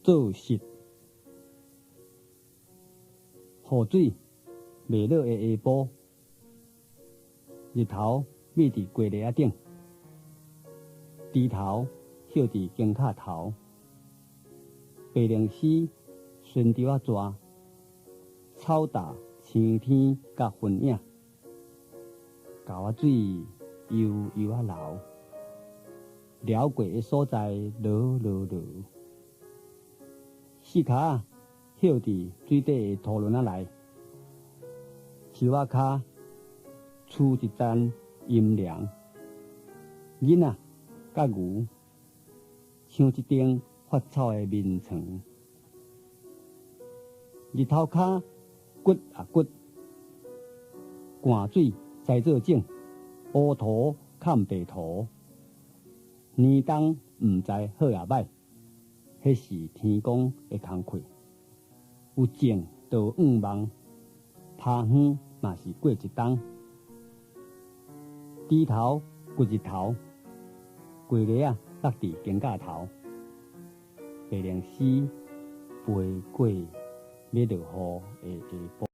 做實。雨水袂落的下晡，日頭覕佇雞肋仔頂，豬頭歇佇肩胛頭，白靈絲順著仔蛇，草搭青天佮雲影，溝仔水悠悠仔流，寮過的所在落落落，四跤仔歇佇水底的土輪仔內，樹仔跤跙一層陰涼，囡仔佮牛像一頂發臭的眠床，日頭跤掘啊掘，灌水栽做種，烏塗崁白塗，年冬毋知好抑䆀，彼是天公的工課。有種就有向望，拍園嘛是過一冬。豬頭掘日頭，雞螺仔落佇肩胛頭，白鷺鷥飛過欲落雨的下晡。